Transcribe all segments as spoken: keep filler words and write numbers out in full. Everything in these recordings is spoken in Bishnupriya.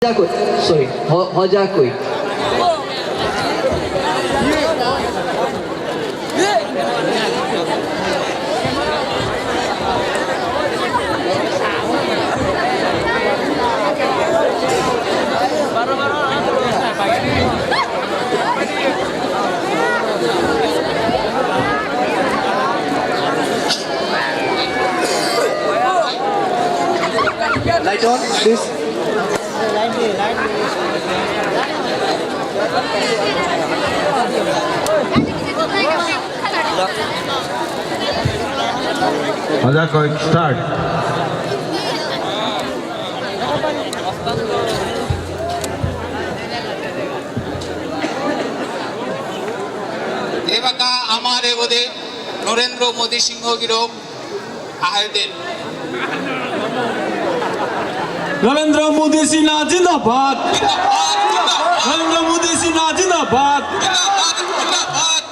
হজাক অই, sorry, হ-, হজাক অই। Light on, please. হজাক অই, start. এবাকা আমার এগোদে নরেন্দ্র মোদী সিংহ গিরক আহেদে। নরেন্দ্র মোদী সিনহা জিন্দাবাদ। জিন্দাবাদ, জিন্দাবাদ। নরেন্দ্র মোদী সিনহা জিন্দাবাদ। জিন্দাবাদ, জিন্দাবাদ।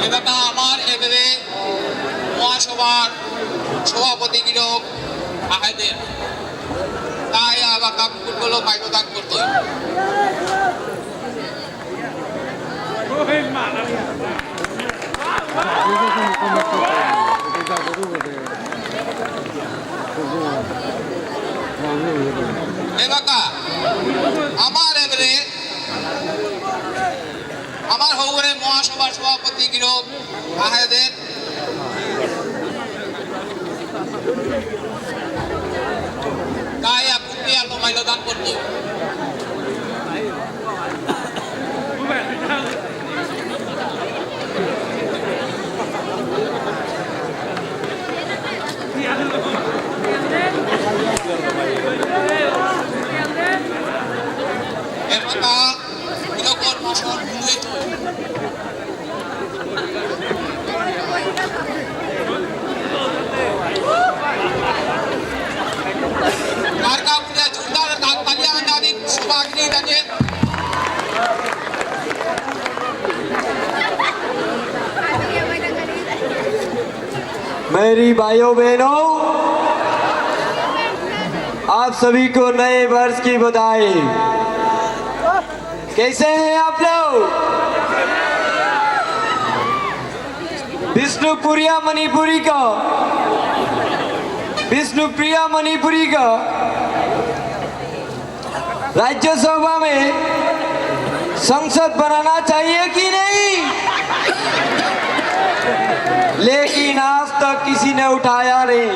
এবাকা আমার এবারে মহাসভার সভাপতি গিরক আহেদে। তাই আবার কাপড় গুলো মাইক্রো দান করতে হবে। এবাকা আমার এবারে আমার হৌরে মহাসভার সভাপতি গিরক আহেদে। তাই আপনি এত মাইল দান করতে। এবাকা मेरी भाइयों बहनों, आप सभी को नए वर्ष की बधाई। कैसे हैं आप लोग? विष्णुप्रिया मणिपुरी का, विष्णुप्रिया मणिपुरी का राज्यसभा में संसद बनाना चाहिए कि नहीं? लेकिन आज तक किसी ने उठाया नहीं।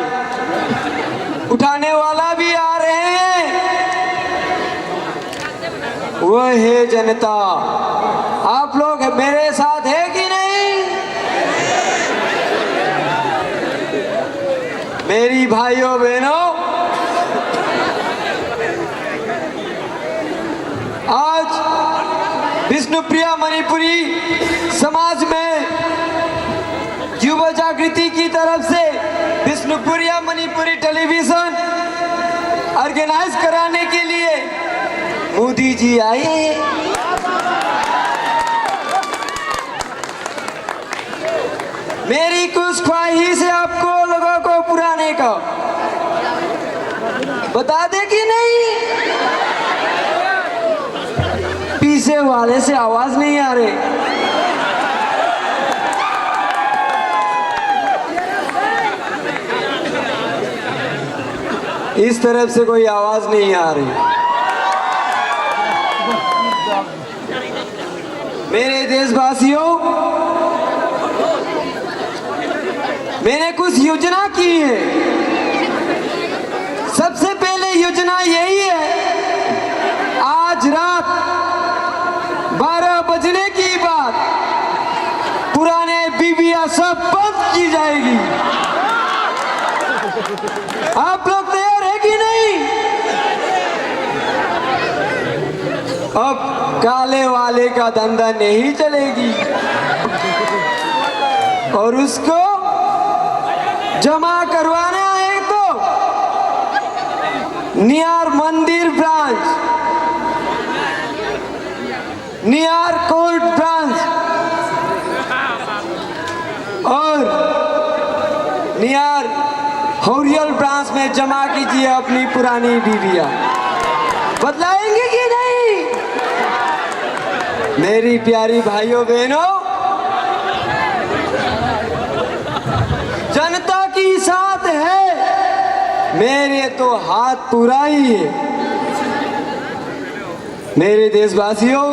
उठाने वाला भी आ रहे हैं। वो है जनता। आप लोग मेरे साथ है कि नहीं? मेरी भाइयों बहनों, आज विष्णुप्रिया मणिपुरी समाज में युवा जागृति की तरफ से विष्णुप्रिया मणिपुरी टेलीविजन ऑर्गेनाइज कराने के लिए मोदी जी आए हैं। मेरी कुछ ख्वाहिश है आपको लोगों को पुराने का, बता दे कि नहीं? पीछे वाले से आवाज नहीं आ रही। इस तरफ से कोई आवाज नहीं आ रही। मेरे देशवासियों, मैंने कुछ योजना की है। सबसे पहले योजना यही है, आज रात बारह बजने के बाद पुराने बीबियां सब बंद की जाएगी। आप लोग तैयार है कि नहीं? अब काले वाले का धंधा नहीं चलेगी, और उसको जमा करवाना है तो नियर मंदिर ब्रांच, नियर कोर्ट ब्रांच और नियर होरियल ब्रांच में जमा कीजिए अपनी पुरानी बीवियां। बदलाएंगे कि नहीं? मेरी प्यारी भाइयों बहनों, जनता की साथ है, मेरे तो हाथ पूरा ही है। मेरे देशवासियों,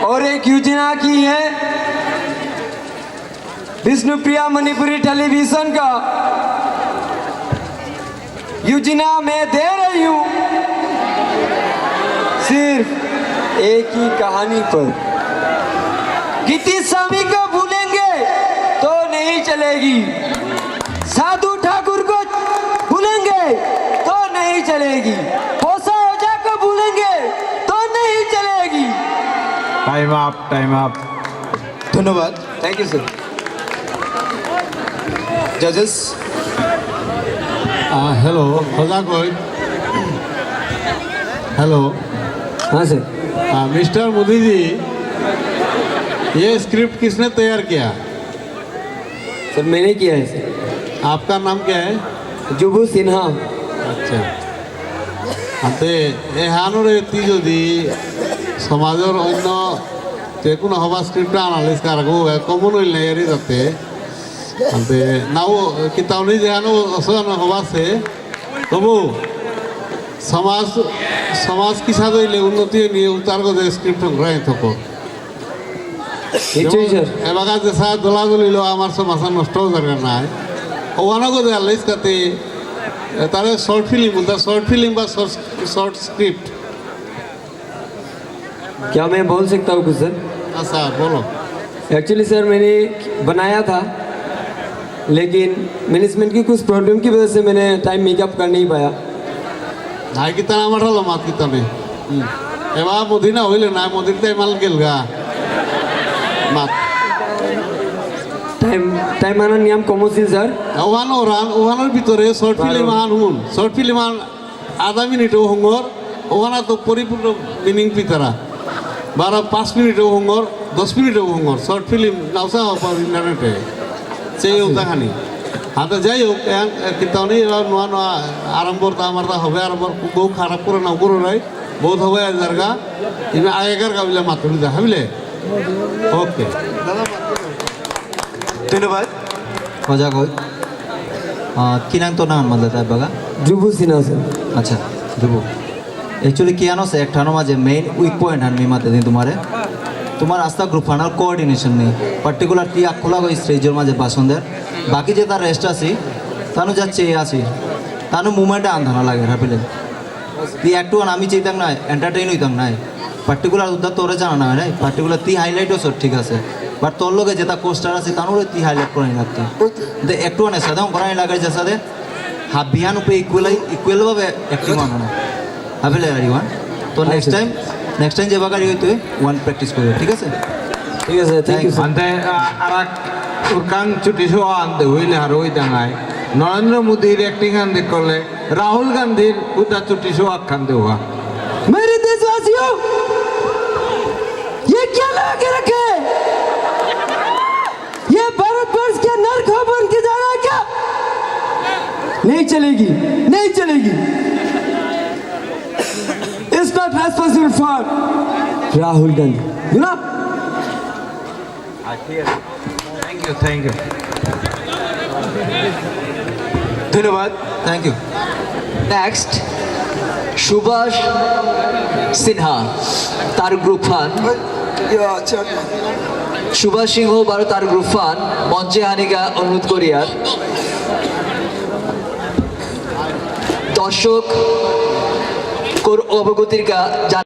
और एक योजना की है विष्णुप्रिया मणिपुरी टेलीविजन का, योजना मैं दे रही हूं, सिर्फ एक ही कहानी पर। गीति स्वामी को भूलेंगे तो नहीं चलेगी, साधु ठाकुर को भूलेंगे तो नहीं चलेगी, होसा ओझा को भूलेंगे तो नहीं चलेगी। Time up, time up. ধন্যবাদ। Thank you, sir. Judges. Uh, hello, খোজা কই? Hello. हाँ, sir. Uh, मिस्टर मोदी जी, ये स्क्रिप्ट किसने तैयार किया? सर, मैंने किया है, सर। आपका नाम क्या है? जुबू सिन्हा। আচ্ছা। আতে এহানরে তি যদি সমাজর অন্য যে কোনো হবা স্ক্রিপ্ট আনালিস কারগো, কমন হইল না এরি যাতে। আতে নাও কিতাউনি যে আনো অসন হবা সে, তবু সমাজ, সমাজ কিসাদে হইলে উন্নতি নিয়ে উতার গো যে স্ক্রিপ্ট গ্রহণ থাকো। নিশ্চয়ই, যেমন স্যার। এবাকা যে স্যার দোলাদলি লো আমার সমাজ নষ্ট হওয়ার দরকার নাই। ওয়ানো গো দে আল্লাহ ইসকাতে, এ, তারে শর্ট ফিল্ম বলতে, শর্ট ফিল্ম বা শর্ট, শর্ট স্ক্রিপ্ট। क्या मैं बोल सकता हूँ कुछ, सर? हाँ, सर, बोलो। एक्चुअली, सर, मैंने बनाया था, लेकिन मैनेजमेंट की कुछ प्रॉब्लम की वजह से मैंने टाइम मेकअप कर नहीं पाया। নাই কিতা না মাঠালো মাত কিতা নেই। হুম। এবার মোদি না হইলে না, মোদির তাই মাল গেলগা। মাত। টাইম, টাইম আনার নিয়ম কম আছিল, স্যার। ওহান ওরান, ওহানর ভিতরে শর্ট বারো। ফিল্ম আন হুন, শর্ট ফিল্ম আন আধা মিনিটও হঙর, ওহানা তো পরিপূর্ণ মিনিং পিতারা। বারো পাঁচ মিনিটও হঙর, দশ মিনিটও হঙর, শর্ট ফিল্ম নাওসা হপার ইন্টারনেটে। সেই আচ্ছা। উদাহানি। হাতে যাই হোক, এহান, এ, কিতাউনি এবার নোয়া নোয়া আরম্ভর তা আমার তা হবে, আরম্ভর খুব খারাপ করে নাও করো নাই, বহুত হবে জায়গা। ইমে আগেকার গাবিলে মাতুরি দা, হাবিলে? ওকে। ধন্যবাদ। খোজা কই? আহ, কি নাম তোর নাম, মানে, তাই বাগা? যুবু সিনহা, স্যার। আচ্ছা, যুবু। Actually, কি আনো সে, একটানো মাঝে মেইন উইক পয়েন্ট হান মি মাতে দিন তোমারে। তোমার আস্তা গ্রুপ হানার কোঅর্ডিনেশন নেই। পার্টিকুলার তি আকখুলা গো স্টেজর মাঝে ভাষণ দের। বাকি যে তার রেস্ট আছি, তানু যাচ্ছে আসি। তানু মুভমেন্টে আন্ধানা লাগে, হাবিলে। তি একটু আন আমি চাইতাম না, এন্টারটেইন হইতাম না। পার্টিকুলার উদ্দা তোরে জানা না, নাই? পার্টিকুলার তি হাইলাইট হস, ঠিক আছে। বাট তোর লগে যেটা কোস্টার আছে, তানুরে তি হাইলাইট করাই লাগতো। দে একটু আনে সাদা করাই লাগে, যে সাদে হাবিয়ান উপে ইকুয়াল, ইকুয়াল ভাবে অ্যাক্টিং বানানো। হাবিলে আর ওয়ান। তো নেক্সট আচ্ছা। টাইম, নেক্সট টাইম যে বাগারি হইতো, ওয়ান প্র্যাকটিস করবে, ঠিক আছে? ঠিক আছে, থ্যাংক ইউ, স্যার। আন্তে, আ, আরাক উরকাং চুটি শো আনতে হইলে আর ওই দাঙ্গায়। নরেন্দ্র মোদীর অ্যাক্টিং আনতে করলে রাহুল গান্ধীর উদা চুটি শো আখ্যান দেওয়া। मेरे देशवासियों, ये क्या लगा के रखे हैं? ये भारतवर्ष क्या नरक बन के जा रहा है क्या? नहीं चलेगी, नहीं चलेगी। It's not responsible for Rahul Gandhi. You know? Thank you, thank you. ধন্যবাদ। Thank you. নেক্সট, সুভাষ সিনহা, তার গ্রুপ ফান। ইয়া, আচ্ছা। সুভাষ সিংহ বারো তার গ্রুপ ফান মঞ্চে হানিকা অনুরোধ করিয়ার। দর্শক কর অবগতির কা-,